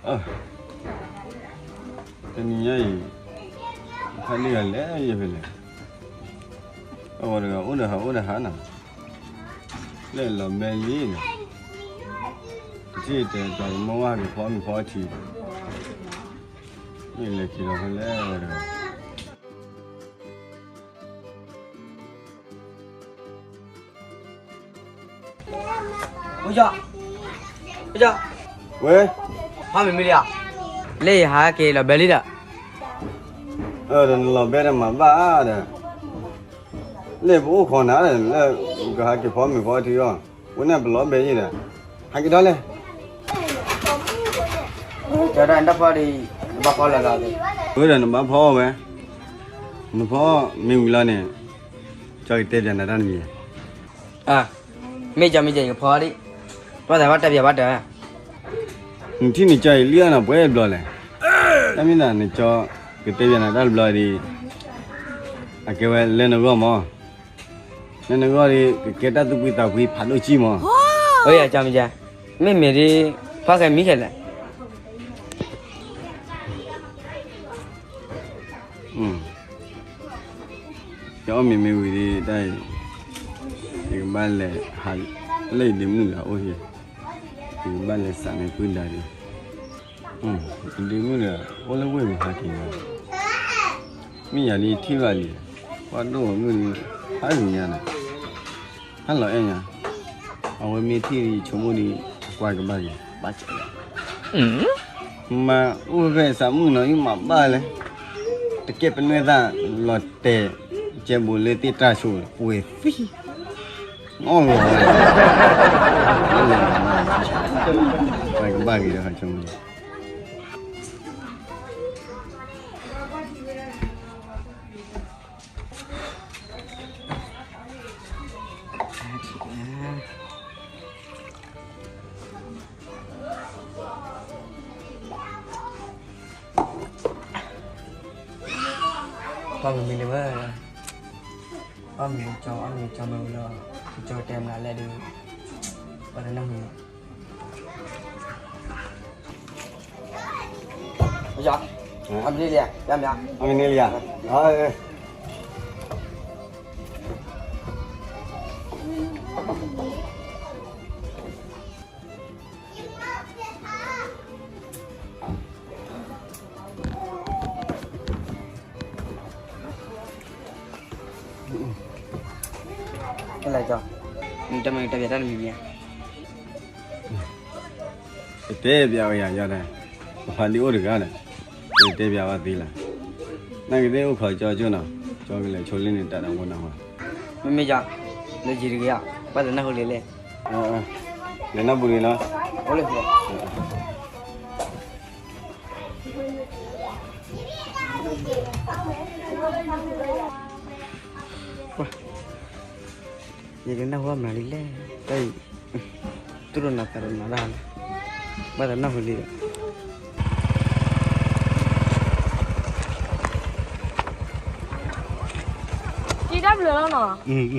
အၢ, တနံၤညါအံၤ ဖးန့ၢ်ဂၤလဲၣ်ယဲဖဲလဲၣ်, အဝဲတဂၤအိၣ်ဒီးဟးအိၣ်ဒီးဟးနီၤ, လၢလီၤဘဲလံနီၤ, ပထံၣ်တဲပှၤကမီၢ်ဝဲက့ၤဖီမုၢ်ဖီထံ, မ့ၢ်လဲၤက့ၤလီၤဖဲလဲၣ်ဝဲတဂၤ. ဝဲ, ဟါမ့ၢ်မ့ၢ်လံဧါ, လၢယဟးက့ၤလီၤဘဲလံဒီး, ဒီးနလီၤဘဲဒီးမၤဘၣ်ဒီး, လၢပအိၣ်ခိးနၤဒီး လၢကဟးက့ၤဖီမုၢ်ဖီထံအီၤ, ဝဲန့ၣ်ပလီၤဘဲယံၤဒီး, ဟးက့ၤဒီးလဲၣ်. ကၠီဒၣ်နတၢ်ဖီဒီး, နဘၣ်ဖီလီၤလီၤ, ဝဲဒီးနဘၣ်ဖီအီၤဝဲ, နဖီမ့ၢ်ဝံၤလီၤန့ၣ်, ကၠီကတဲပၠးနၤတၢ်တမံၤ, မ့ၢ်ကၠီမ့ၢ်ကၠီယကဖီဒံး, ဘၣ်သးဘၣ်တဲပၠးဘၣ်တၢ်, နထံၣ်နကၠီအံၤလံအီၤနီၤ ပှဲၤဘျီလဲၣ်, တၢ်မ့ၢ်သးနကၠီ, ကတဲပၠးနၤတၢ်တဘျီဒီး, အကဲဝဲလၢနဂီၢ်မး, လၢနဂီၢ်ဒီး ကကဲတၢ်သူၣ်ဖှံသးဖှံဖးဒိၣ်ကံမး, အၢ ယကၠီမ့ၢ်ကၠီ, မ့မ့ၢ်ဒ်, ဖးဃဲမံဃဲလဲၣ်. ယအီၣ်မ့ၤမ့ၢ်ဝံၤဒီးတၢ်အံၤ, ယကဘၣ်လဲၤဟး, လၢယဒ့မုၣ်ဒီးအိၣ်ဟံၣ်, ယကဘၣ်လဲၤစးမ့ၢ်ပုၢ်ဒါဒီး, ယဒ့မုၣ်ဒီး အိၣ်လၢဝ့ၢ်မုၢ်ဟါက့ၤ, မ့ၢ်ယၤဒ်ထံၣ်ဘၣ်လံ, ပှၤဒိၣ်မုၣ်ဒ်, ဟးဂ့ၤညါန့ၣ်, ဟးလီၤအဲၣ်ညါ, အဝဲမ့ၢ်ထံၣ်ဒ်ဆိကမိၣ်ဒ်, အကွၢ်ကဘၣ်က့ၤ, ဘၣ်က, မၤအိၣ်ဖဲစးမုၣ်နီၤ ယမၤဘၣ်လဲၣ်, တကဲပနွဲၢ်သၣ်လီၤတဲာ်, ကဲဘိးလၢသ့ၣ်တၢ်ဆိးပှဲၤသံ, အီၣ်လီၤ, ကဘၣ်က့ၤဒီးဟးဆိကမိၣ် ပှၤမုၢ်မံၤန့ၣ်ဝဲ, အီၣ်မ့ၤကၠီ အီၣ်မ့ၤကၠီမ့ၢ်ဝံၤလီၤ, ကၠီတဲမနုၤလဲၣ်ဒီး, ပှၤတနၢ်ဟူ, အီၣ်မ့ၤန့ၢ်လံဧါ, အီၣ်မ့ၤန့ၢ်လံဧါ, ကလဲၤကၠီ, နတမ့ၢ်တဲပၠးတၢ်တမံၤမံၤဧါ, ပတဲပၠးဝဲယၤယၤဒီး, ပဖးဒံအိၣ်တဂၤဒီး, ပတဲပၠးဝဲသ့လၢ်, နာ်က့သ့ၣ်အိၣ်ခိးကၠီကၠိနီၤ, ကၠီကလဲၤဆိလၢန့ၣ်တၢ်ဒီးဝဲနၢ်ဟူ, မ့မ့ၢ်ယၤ, လၢယံၤတဂ့ၤဧါ, ဘၣ်သးနၢ်ဟူလံလဲၣ်, လဲၤနီၢ်ပူၤလံနီၤ, အိၣ်လၢ ယကနၢ်ဟူမနုၤလံလဲၣ်, တၢ်အံၤ, သူၣ်ဒိၣ်နၤသးဒိၣ်နၤဒၣ်, ဘၣ်သးနၢ်ဟူလံဒီး, ယတၢ်ဘျုးလီၤနီ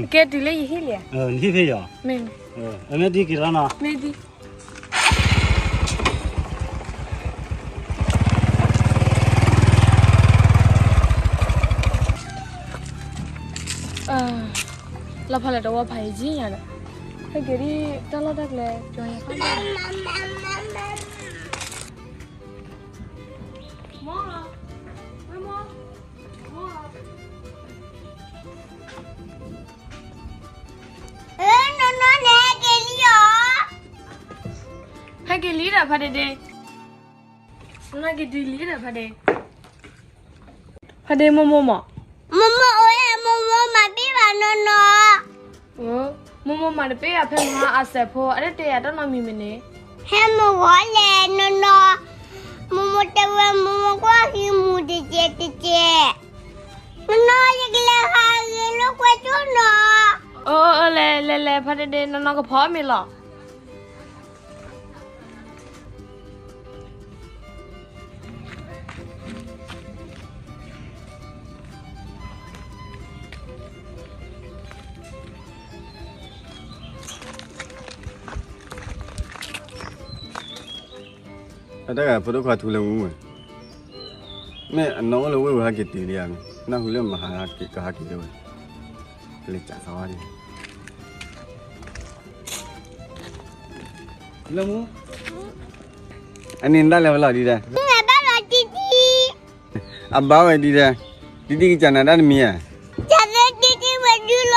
ၤ, ကဲတုၤလၢယဟံၣ်လံ, နဟံၣ်ဖဲယီၤ, မ့ၢ်, မ့ၢ်ဒ်က့ၤလီၤနီၤ, မ့ၢ်ဒ် လီၤဖးလၢတဝီဖးယံၤယံၤညါဒီး, ဟဲက့ၤဒ်တၢ်လီၢ်တၢ်ကျဲ ပျီယၤဖးဒိၣ်, မ့ၢ်, မ့ၢ်, မ့ၢ်, နီၢ်နီၢ်န့ၣ်ဟဲက့ၤလံဧါ, ဟဲက့ၤလံဒီးဖါဒ့ဒ့, နီၢ်နီၢ်က့ၤတုၤလံဒီးဖါဒ့ ဖါဒ့မိၢ်မိၢ်မး, မိၢ်မိၢ်အိၣ်ဧါ, မိၢ်မိၢ်မၤတပ့ၢ်ဘၣ်နီၢ်နီၢ်, မိၢ်မိၢ်မၤတပ့ၢ်ဘၣ်ဖဲမဟါအစဲးဖိ အတတဲယၤတၢ်နီတမံၤမံၤန့ၣ်, ဟဲမိၢ်ဂီၤလဲၣ်နီၢ်နီၢ်, မိၢ်မိၢ်တဲဝဲမိၢ်မိၢ်ကွၢ်ဟံးမူၤတကဲးတကဲး, နီၢ်နီၢ်ယကလဲၤဟးဂ့ၤလိာ်ကွဲကၠိနီၤ, အၢ လဲၤလဲၤလဲၤ ဖါဒ့ဒ့ နီၢ်နီၢ်ကဖီမ့ၤလီၤ. အ အတၢ်ဂၤဖိဒိၣ်ခွါထူလၢမူဝဲ, မ့ၢ်အနီၢ်အိၣ်လၢဝ့ၢ်ပူၤဟဲက့ၤတုၤလံဧါ, နၢ်ဟူလၢမဟါဟဲက့ၤကဟဲက့ၤလၢဝဲ, ကလဲၤစးသီလံ. လၢမူ, အန့ၣ်နတၢ်လဲၤဝဲလီၤဒ်လဲၣ်, ဘၣ်လီၤတံတံ အဘၣ်ဝဲဒ်လဲၣ်, တံတံကစၢ်နၤတၢ်တမံၤဧါ, ကၢ်သ့တံတံဝဲဒုလီၤ.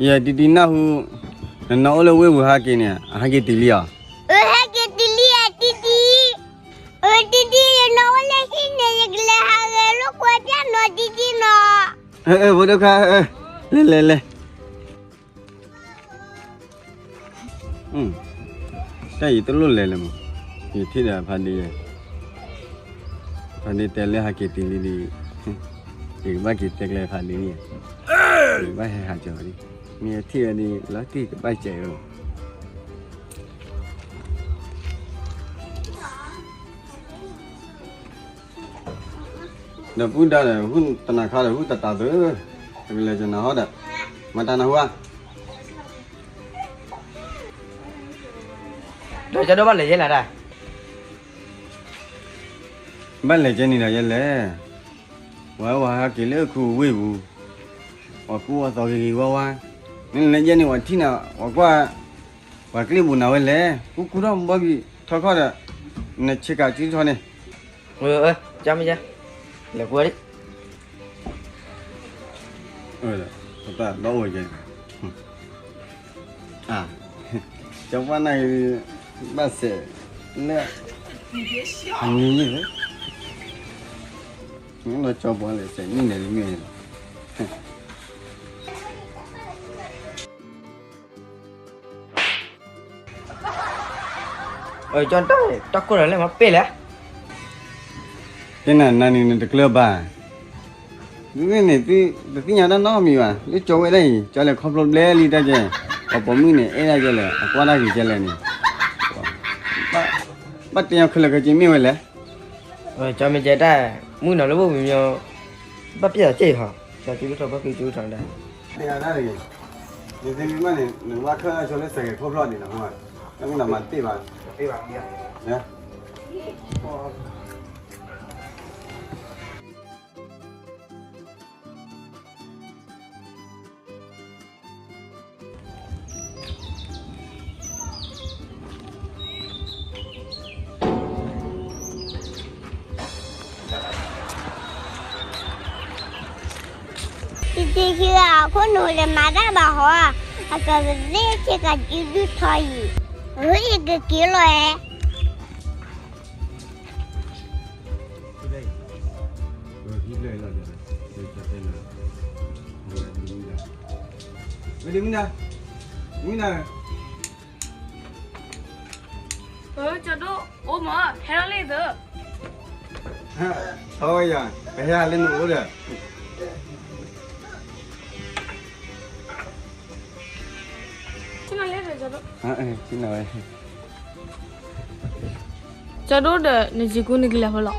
ယဲတံတံနၢ်ဟူ, နနီၢ်အိၣ်လၢဝ့ၢ်ပူၤဟဲက့ၤန့ၣ် အဟဲက့ၤတုၤလံဧါ, အဟဲက့ၤတုၤလံဧါတံတံ, အတံတံ ယနီၢ်အိၣ်လၢဟံၣ်န့ၣ် ယကလဲၤဟးဂဲၤလိာ်ကွဲပျၢ်နီၤတံတံနီၤ. ဖိဒိၣ်ခွါ, လဲၤလဲၤလဲၤ တၢ်အံၤတလိၣ်လဲၤလၢၤမး, ယထံၣ်ဒီးဖါဒ့ယဲ, ဖါဒ့တဲလၢဟဲက့ၤတုၤလံဒီး, ယကဘၣ်က့ၤတဲကျဲဖါဒ့န့ၣ်, ယကဘၣ်ဟဲဟးကၠီၤလံ, မ့ၢ်ယထံၣ်ဝဲဒီး လီၤတံၢ်ကဘၣ်စဲးအီၤ ဒီးပုၢ်ဒါဒီး ဟူတနၤခါဒီး ဟူတတးသု, တကလဲၤကနၤဟီဒီး, မတၤနဟူဧါ, ဒီးကၠီဒိၣ်ဘၣ်လဲၤယဲလဲၣ်ဒၣ်, ဘၣ်လဲၤကဲန့ၣ်ဒီးယဲလဲၣ်, ဝဲဝဲဟဲက့ၤလၢခူဝ့ၢ်ပူၤ, ပှၤကူအသီဂ့ၤဂ့ၤဝါဝါ, နလဲၤယဲန့ၣ် ပှၤထံၣ်နၤ ပှၤကွၢ်, ပှၤကျ့ၣ်ဘူးနၤဝဲလဲၣ်, ကူကူထီၣ်ဘီဘံၣ်ထီခီၣ်ဒီး, နဆ့ကၤစုထီန့ၣ် ကၠီမ့ၢ်ယဲ, လဲၤကွၢ်လံ, ဒီးအိၣ်ဝဲကဲ, ကၠီပှၢ်နၢ်ဂ့ၤ, ဘၣ်စဲး, လၢ, အနံၤယဲၢ်, လီၤကၠီပှၢ်လဲၤစဲး နံၣ်န့ၣ်လံမ့ၢ်လီၤ ကၠီတၢ်, တၢ်ကိၢ်ဒီးလၢမၤပ့ၢ်လဲၣ်, ကဲနၤနၤန့ၣ်နတကျၢၤဘၣ်, မ့ၢ်န့ၣ် တသ့ၣ်ညါတၢ်နီတမံၤဘၣ်, လၢကၠီဝဲဒၣ်အံၤ ကၠီလဲၤခီဖျိဘျဲလံတၢ်ကဲ, ပှၤပိာ်မုၣ်န့ၣ် အဲၣ်ဒၣ်ကဲလဲၣ် အကွၢ်တၢ်ဂ့ၤကဲလဲၣ်န့ၣ်, ဘၣ်တဲညီခဲလၢာ်ခဲဆ့မ့ၢ်ဝဲလဲၣ်, ကၠီမ့ၢ်ကဲတၢ်, မုၣ်နီၤလၢဘိၣ်ပူၤမ့ၢ်, ဘၣ်ပျဲၢ်အီၤကဲအံၤဟီ, ကၠီကၠူကထီၣ်ဘၣ်ကၠူကထီၣ်ဒၣ်, တဂၤဒၣ်တဂ့ၤ, နသ့မ့ၢ်ဘၣ်န့ၣ် နကဘၣ်ခၢၣ်လၢကၠီလၢစဲးကဲးခိၣ်ဖျီၣ်ဒံးနီၤ, တမ့ၢ်နမၤတ့ၢ်ဘၣ်, တ့ၢ်ဘၣ်, တံတံခံဂၤအခိၣ်နူာ်လဲၤမၤတၢ်ဘၣ်ဟီ, အကသ့ဆ့ကၤစုဒုၣ်ထီအံၤ, အဃိယကက့ၤလီၤဧါ ကၠီဒိၣ်အိၣ်မး ဟဲလီၤလံသၢ, အဝဲယၤ ပဟဲဟးလၢနအိၣ်ဒီး, ဆ့ၣ်နီၤလၢဒီးကၠီဒိၣ်, ဆ့ၣ်နီၤဝဲ ကၠီဒိၣ်ဒီး နယံၤကူနကလဲၤဖဲလဲၣ်,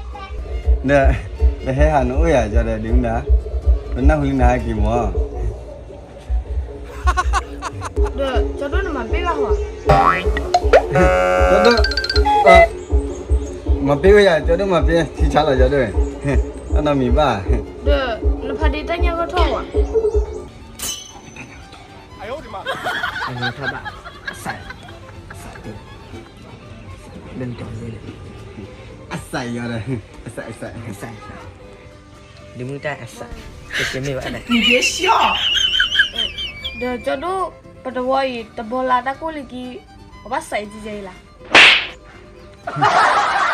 ဒီး ပဟဲဟးနအိၣ်ယၤ ကၠီဒီး ဒ့မုၣ်ဒါ, ပနၢ်ဟူလံနဟဲက့ၤမး, ဒီးကၠီဒိၣ်နမၤပ့ၢ်ဘၣ်ဟီ, ကၠီဒိၣ်, မၤပ့ၢ်ဝဲယၤ ကၠီဒိၣ်မၤပ့ၢ် ထံဆါလီၤ ကၠီဒိၣ်, တၢ်နီတမံၤဘၣ်, ဒီး နဖါဒ့တၢ်ညၣ်ဂီၢ်ထီၣ်ဝဲ အထီၣ်ဘၣ်, အစၢ်, အစၢ်တ့, လၢနတီၤန့ၣ်, အစၢ်ယီၤဒီး, အစၢ်, အစၢ်, ဒ့မုၣ်တၢ်အစၢ်, ကကမ့ၢ်ဘၣ်ဒၣ်, ဒီးကၠီဒိၣ်, ပတဝီအံၤ တဘီလၢတၢ်ကိၢ်လံကံ, ပဘၣ်စဲးအံၤကဲအံၤလၢ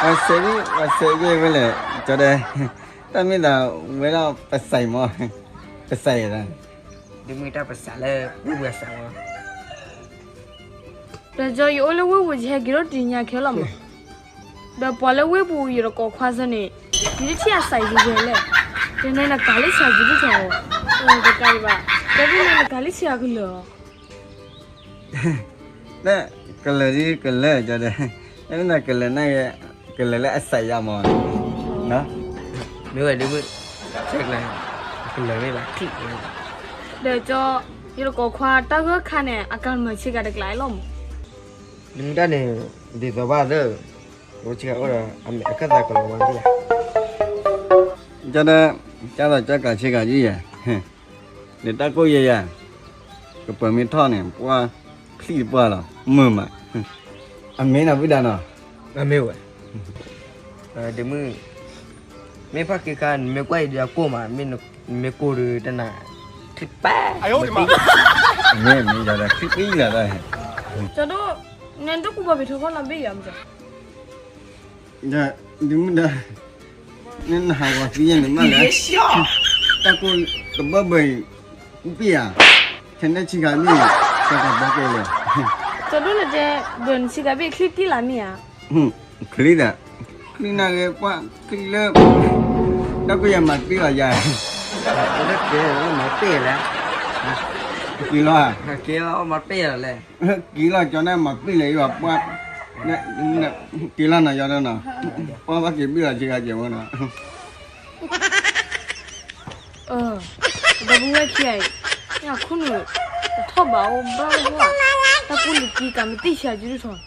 ပစဲး, ပစဲးက့ၤဝဲလဲၣ်, ကၠီဒီး, တၢ်မ့ၢ်သးဝဲဒၣ်ပစဲးမး, ပစဲးယၤ, ဒ့မုၣ်တၢ်ပစဲးလၢဝ့ၢ်ပူၤအစးမး, ဒီးကၠီယအိၣ်လၢဝ့ၢ်ပူၤ ယဟဲက့ၤထီၣ်တနံၤညါခဲလီၤမး, ဒီးပှၤလၢဝ့ၢ်ပူၤယတကိးခွါစၢ်န့ၣ်, ယတထံၣ်အစးယံၤယဲလဲၣ်, ယန့ၣ်နကၤလၢဆံးယံၤဒ်သိး, တကးဒံးဘၣ်, ကဲဒ်န့ၣ်နကၤလၢဆံးအကလၢာ်လီၤ ကလၢာ်ဒ်ကလၢာ်ကၠီဒီး, ကလၢာ်နကလၢာ်နက, ကလၢာ်လၢအစးယၤမး, မ့ၢ်ဝဲဒ့မုၣ်, ကလၢာ်မ့ၢ်ဘၣ်, ဒီးကၠီ, ယတကိးခွါတၢ်ဂၢၢ်ခါန့ၣ် အကၤမၤဆ့ကၤတကျါလီၤမး, ဒ့မုၣ်တၢ်န့ၣ်, ဒ်သိးဘၣ်သၢ, အိၣ်ဒီး အခၢၣ်သးကလီၤဝါဒံးယၤ, ကဒီး ကဒီးကၢ်ကျၢ်ဆ့ကၤယံၤယၤ, န့ၣ်တၢ်ကိၢ်ယဲယၤ, ကပၢၤမ့ၢ်ထီၣ်န့ၣ် ပှၤချံတပှၢ်လီၤ မုာ်မး, အမ့ၢ်နီၤ ဘုဒၣ်နီၤ, အမ့ၢ်ဝဲ ဒ့မုၣ်, မ့ၢ်ဖးက့ၤခါ နမ့ၢ်ကွၢ်အံၤဒီးအကိၢ်မး, မ့ၢ်နမ့ၢ်ကိၢ်ဒီးတနၤ, ချံပၢ်, မ့ၢ်မ့ၢ်ယၤဒီးချံပံလီၤ, ကၠီဒိၣ်, နဒိၣ်ကူဘီဘ့ၣ်ထီၣ်ဖီလာ်ဘ့ၣ်ယၤမး, ဒ့မုၣ်ဒီး, နနဟးဂီၤသံယဲန့ၣ်မးလဲၣ်, တၢ်ကိၢ်တဘၢဘၢအံၤ, ကူပံဧါ, ထဲန့ၣ်ဆံးခါမ့ၢ်, ကဘီကဲလဲၣ်, ကၠီဒိၣ်နတဲ, ဒိးနဆံးခါဘ့ၣ်ချံပံလီၤမ့ၢ်ဧါ ချံဒီး, ချံနၢ်ဂ့ၤပှၤချံလၢ, တၢ်ကိၢ်ယၤမၤတ့ၢ်အီၤယၤ, က့ၤလီၤ, က့ၤလီၤကၠီန့ၣ်မၤပ့ၢ်လဲၣ်ယွၤပှၤ, က့ၤလီၤနီၤယွၤနီၤ, ပှၤဘၣ်က့ၤဘ့ၣ်လီၤဆ့ကၤကဲဝဲနီၤ ဒီပုၢ်ဝဲၢ်ခံဂၤအံၤ, ညၣ်ခူၣ်နုာ်, တထီၣ်ဘးအိၣ်ဘၣ်အိၣ်ဘၣ်, တၢ်ပူၤလံၤကံကးမ့ၢ်တံၢ်ဆံးကဒုထီၣ်,